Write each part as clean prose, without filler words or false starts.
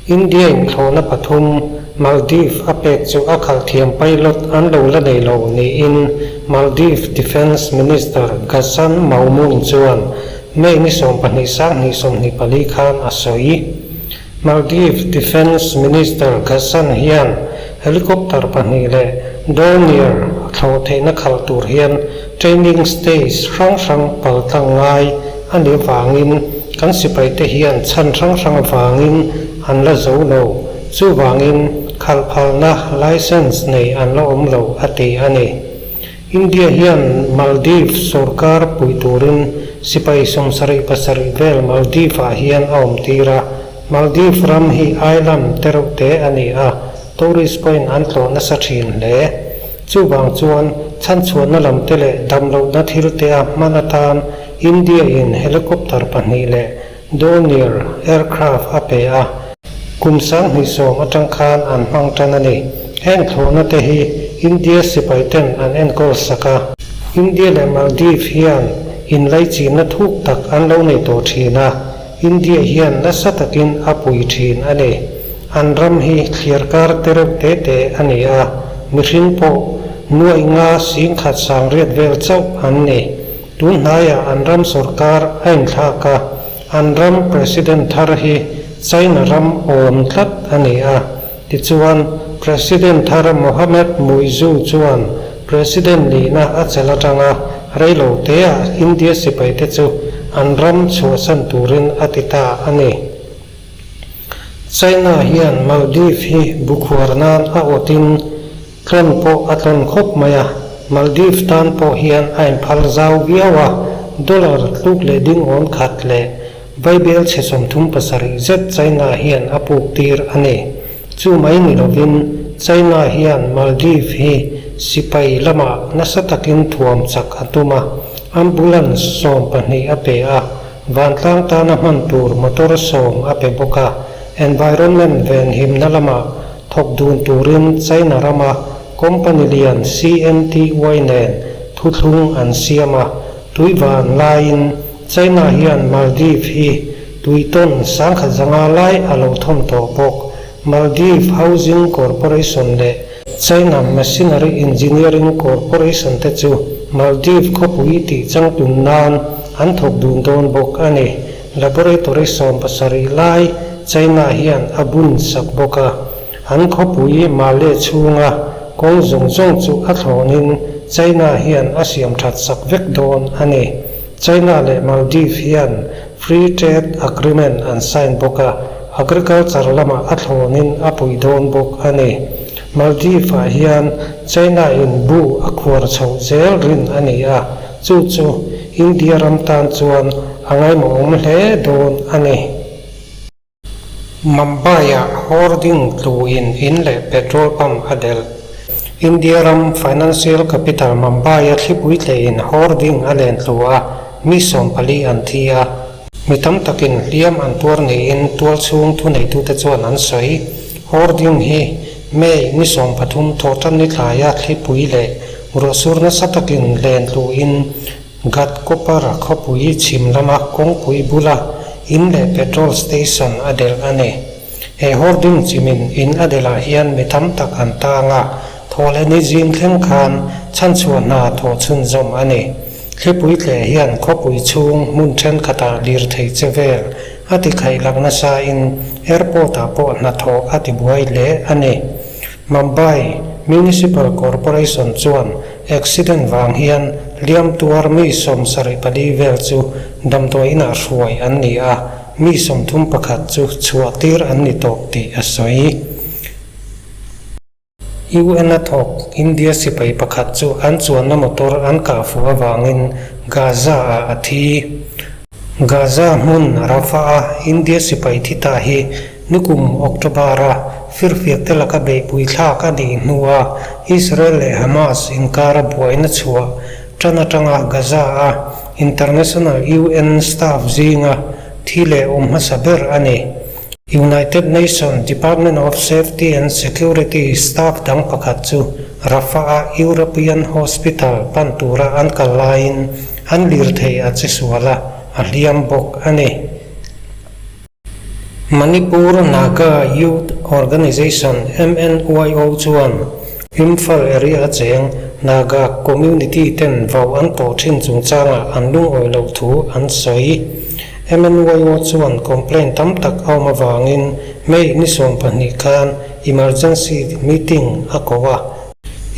India in thlawhna pathum Maldives a pek chu a khalh thiam pilot an lo la nei lo niin Maldives Defence Minister Ghassan Maumoon chuan May ni 12 2024 khan a sawi. Maldives Defence Minister Ghassan hian helicopter pahnih leh Dornier thlawh theihna khalh tur hian training stage hrang hrang paltlang ngai a nih vangin kan sipaite hian chhan hrang hrang vangin an la zo lo, chuvangin khalh phalna licence nei an la awm lo a ti a ni. India hian Maldives sorkar pui turin sipai 77 vel Maldives-ah hian a awm tir a. Maldives ram hi island te reuh te a ni a, tourist pawhin an tlawh nasa thin hle. Chuvang chuan chhanchhuahna lam te leh damlohna thil te a hman atan India-in helicopter pahnih leh Dornier aircraft a pe a, kum 2010 atang khan an hmang tan a ni. Heng thlawhna te hi India sipai ten an enkawl sak a. India leh Maldives hian inlaichinna thuk tak an lo nei tawh thin a, India hian nasa takin a pui thin a ni. An ram hi thliarkar te reuh te te a ni a, mihring pawh nuaih nga 10,000 sangriat vel chauh an ni. Tun hnaiah an ram sorkar a inthlak a, an ram President thar hi China ram awm tlat a ni a. Tichuan, President thar Mohamed Muizzu chuan President nihna a chelh atanga reilo teah India sipaite chu an ram chhuahsan turin a ti ta a ni. China hian Maldives hi bukhuar nan a awtin Tlawn pawh a tlawn khawp mai a, Maldives tan pawh hian a inphal zau viau a, dollar tluk leh ding awn khat leh vaibel chhe 37 zet China hian a puk tir a ni. Chu mai ni lovin China hian Maldives hi sipai lamah nasa takin thuam chak a tum a, ambulance 12 a pe a, vantlang tana hman tur motor 10 a pe bawk a, environment venhimna lamah Thawk dun turin China rama company lian CNTY nen thuthlung an siam a, tui van laiin China hian Maldives hi tui tawn 1500 lai a lo thawm tawh bawk. Maldives Housing Corporation leh China Machinery Engineering Corporation te chu Maldives khawpui tih changtlun nan an thawk dun dawn bawk a ni. Laboratory 17 lai China hian a bun sak bawk a, an khawpui Male chhunga kawng zawng zawng chu a thlawnin China hian a siam that sak vek dawn a ni. China leh Maldives hian Free Trade Agreement an sign bawk a, agriculture lamah a thlawnin a pui dawn bawk a ni. Maldives-ah hian China-in bu a khuar chhoh zel rin a ni a, chu chu India ram tan chuan a ngaimawhawm hle dawn a ni. Mumbai-ah hoarding tluin in leh petrol pump a delh. India ram financial capital Mumbai-a thlipui tleiin hoarding a len tlu a, mi 14 an thi a. Mi tam takin hliam an tuar niin tualchhung thuneitute chuan an sawi. Hoarding hi May ni 13 thawhtan ni tlaia thlipui leh ruahsur nasa takin len tluin Ghatkopar khawpui chhim lama kawngpui bula in leh petrol station a delh a ni. He hoarding chimin in a delhah hian mi tam tak an tang a, thaw leh ni zing thleng khan chhanchhuah hna thawh chhunzawm a ni. Thlipui tleh hian khawpui chhung hmun thenkhatah lirthei che vel a ti khaih lak nasain airport-ah pawh hnathawh a ti buai hle a ni. Mumbai Municipal Corporation chuan accident vang hian hliam tuar mi 74 vel chu damdawi inah hruai an ni a, mi 31 chu chhuah tir an ni tawh tih a sawi. UN a thawk India sipai pakhat chu an chuanna motor an kah fuh avangin Gaza-ah a thi. Gaza hmun Rafah-a India sipai thi ta hi nikum October-a firfiak te laka beihpui thlak a nih hnua Israel leh Hamas inkara buaina chhuah tan atanga Gaza-a international UN staff zinga thi leh awm hmasa ber a ni. United Nations Department of Safety and Security staff dang pakhat chu Rafah-a European Hospital pan tura an kal laiin an lirthei a che sual a, a hliam bawk a ni. Manipur Naga Youth Organisation, MNYO, chuan Imphal area a cheng Naga community ten vau an tawh thin chungchangah an lungawi loh thu an sawi. MNYO chuan complaint tam tak a awm avangin May ni 12 khan emergency meeting a ko a.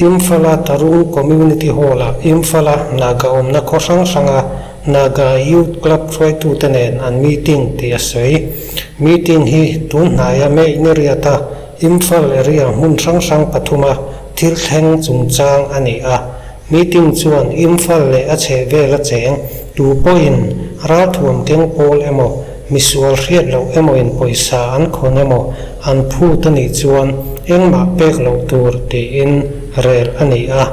Imphal-a Tarung Community Hall-ah Imphal-a Naga awmna khaw hrang hranga Naga Youth Club hruaitute nen an meeting tih a sawi. Meeting hi tun hnaia May ni riata Imphal area hmun hrang hrang pathuma thil thleng chungchang a ni a. Meeting chuan Imphal leh a chhehvela cheng tu pawhin ralthuam keng pawl emaw, misual hriat loh emawin pawisa an khawn emaw an phut a nih chuan engmah pek loh tur tiin rel a ni a.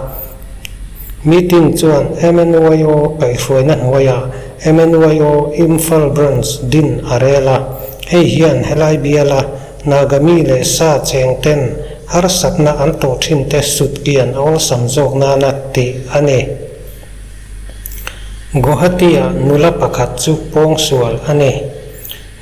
Meeting chuan MNYO kaihhruaina hnuaiah MNYO Imphal Branch din a rel a, hei hian helai biala Naga mi leh sa cheng ten harsatna an tawh thin te sutkian a awlsam zawk nana tih a ni. Guwahati-ah nula pakhat chu pawngsual a ni.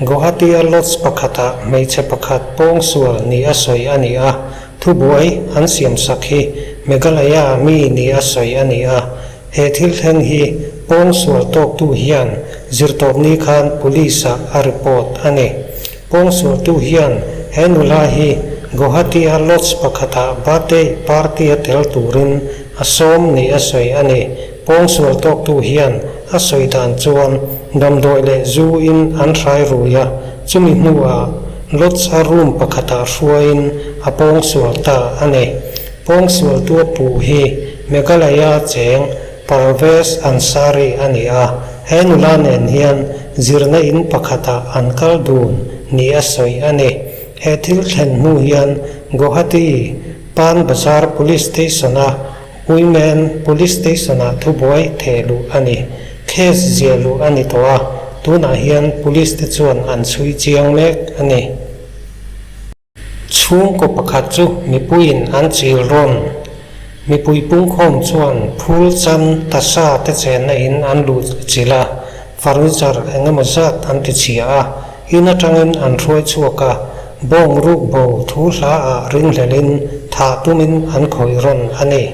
Guwahati-a lodge pakhatah hmeichhe pakhat pawngsual ni a sawi a ni a, thubuai an siamsak hi Meghalaya mi ni a sawi a ni a. He thil thleng hi pawngsual tawktu hian zirtawpni khan police-ah a report a ni. Pawngsualtu hian he nula hi Guwahati-a lodge pakhatah birthday party-a tel turin a sawm ni a sawi a ni. Pawngsual tawktu hian a sawi dan chuan damdawi leh zu in an hrai rui a, chumi hnuah lodge-a room pakhatah hruaiin a pawngsual ta a ni. Pawngsualtu a puh hi Meghalaya cheng Parvez Ansari a ni a, he nula nen hian zirna in pakhatah an kal dun ni a sawi a ni. He thil thlen hnu hian Guwahati Pan Bazar Police Station-a Women Police Station-ah thubuai theh luh a ni. Case ziah luh a ni tawh a, tunah hian Police te chuan an chhui chiang mek a ni. Chhungkaw pakhat chu mipuiin an chil rawn. Mipui pungkhawm chuan phul chan tasa te chenna in an luh chilh a, furniture eng emaw zat an ti chhia a, in atangin an hruai chhuak a, bawng ruk bo thu hla ah ringhlelin thah tumin an khawih rawn a ni.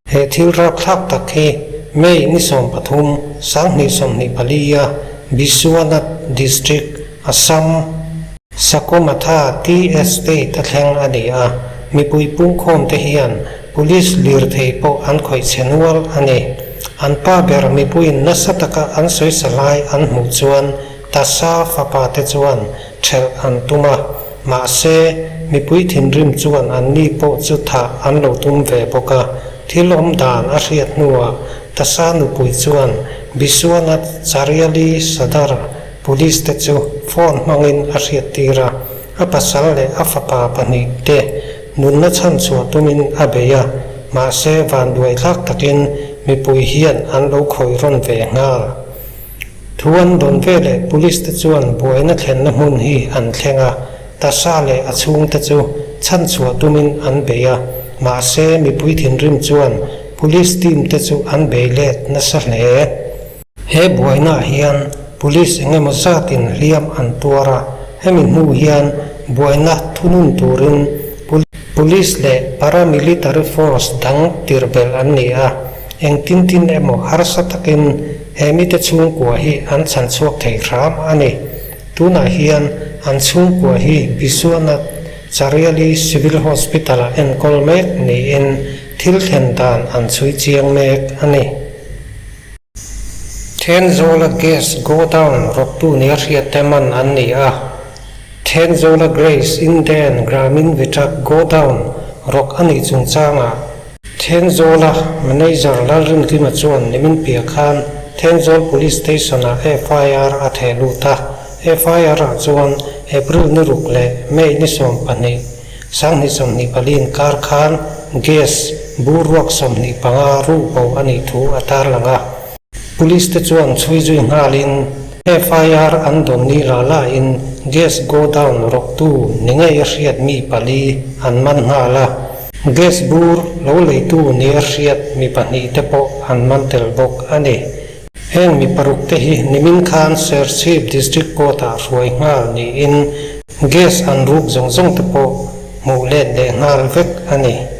He thil rapthlak tak hi May ni 13, 2024 a Biswanath District, Assam, Sakomatha Tea Estate a thleng a ni a, mipui pungkhawm te hian Police lirthei pawh an khawih chhe nual a ni. An pa ber mipuiin nasa taka an sawisa lai an hmuh chuan Tasa fapa te chuan ṭhelh an tum a, mahse mipui thinrim chuan anni pawh chu thah an lo tum ve bawk a. Thil awm dan a hriat hnuah Tasa nupui chuan Biswanath Chariali Sadar Police te chu phone hmangin a hriattir a, a pasal leh a fapa pahnihte nunna chhanchhuah tumin a bei a, mahse vanduaithlak takin mipui hian an lo khawih rawn ve nghal. Thu an dawn veleh Police te chuan buaina thlenna hmun hi an thleng a, Tasha leh a chhungte chu chhanchhuah tumin an bei a, mahse mipui thinrim chuan Police team te chu an bei let nasa hle. He buainaah hian Police eng emaw zatin hliam an tuar a, hemi hnu hian buaina thunun turin Police leh paramilitary force dang tirhbelh an ni a, engtin tin emaw harsa takin he mite chhungkua hi an chhanchhuak thei hram a ni. Tunah hian an chhungkua hi Biswanath Chariali Civil Hospital-ah enkawl mek niin thil thlen dan an chhui chiang mek a ni. Thenzawla Gas Godown rawktu nia hriatte man an ni a, Thenzawla Grace Indian Gramin Vichak Godown rawk a nih chungchangah Thenzawla Manager Lalrinkima chuan nimin piah khan Thenzawl Police Station-ah FIR a theh lut a, FIR-ah chuan April ni ruk leh May ni 12, 2024 inkar khan gas bur ruak 25 ruh bo a nih thu a tarlang a. Police te chuan chhui zui nghalin FIR an dawn ni la lain gas godown rawktu ni ngei a hriat mi pali an man nghal a. Gas bur lo leitu ni a hriat mi pahnih te pawh an man tel bawk a ni. Heng mi paruk te hi nimin khan Serchhip District Court-ah hruai nghal niin gas an ruk zawng zawng te pawh hmuh let leh nghal vek a ni.